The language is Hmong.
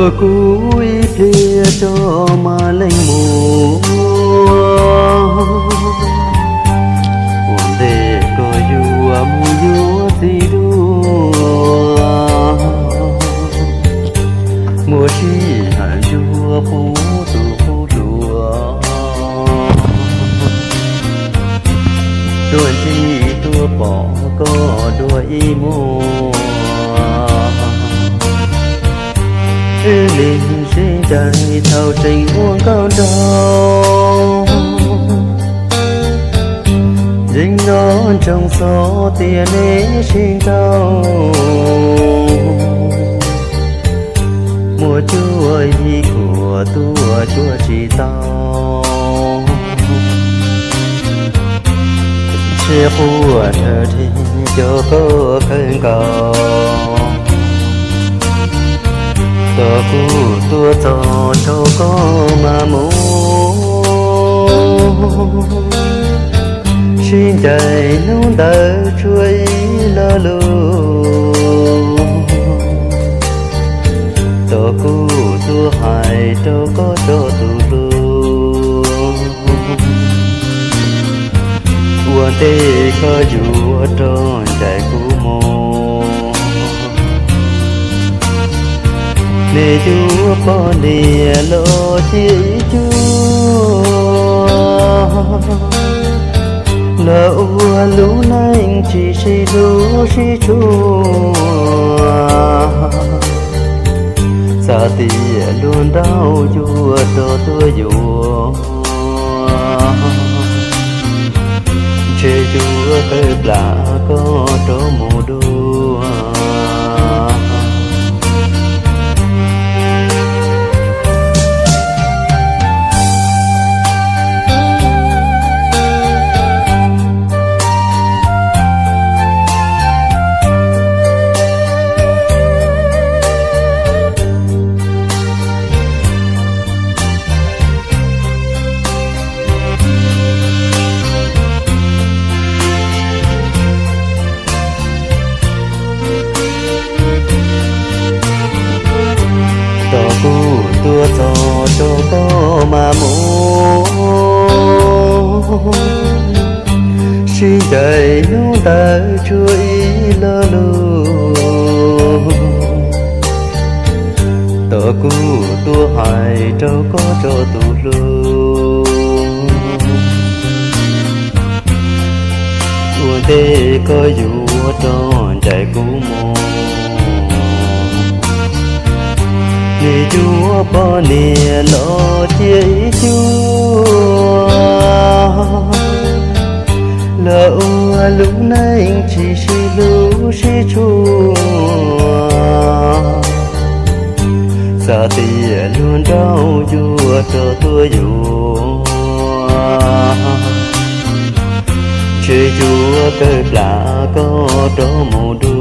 Kuv ib pliag tso mas leej muam, ua ntej koj yuav mus yuav txiv duaj, muaj sij hawm ntsuag qub tus qub hluas, tuaj ncig tuaj pom koj dua ib muag. Wb li sib ncaim thaum tseem ua nkauj nraug, yeej nco ntsoov xov tias nej sib nrauj, muaj cuab yig khuam tuaj cuab tsis tau. Sib quaj thawm dheev cov koj kawg nkaus, tos kuv tuaj txog rau koj mas mus. Sib ncaim hnub ntawd tshuav ib lo lus, tos kuv tuaj hais rau koj tso tus hlub. Ua ntej koj yuav rov ncaim kuv mus, nej yuav poj niam los cia ib cuag, los ua lub neej tsis sib hlub sib tshua. Xav tias luag nraug yuav rov tuaj yuav, ntshe yuav tawg plam koj rov mus dua. Tos kuv tuaj txog rau koj mas mus, sib ncaim hnub ntawd tshuav ib lo lus, tos kuv tuaj hais rau koj tso tus hlub. Ua ntej koj yuav rov ncaim kuv mus, nws yuav poj niam los cia ib cuag, los ua lub neej tsis sib hlub sib tshua. Xav tias luag nraug yuav rov tuaj yuav, ntshe yuav tawg plam koj rov mus dua.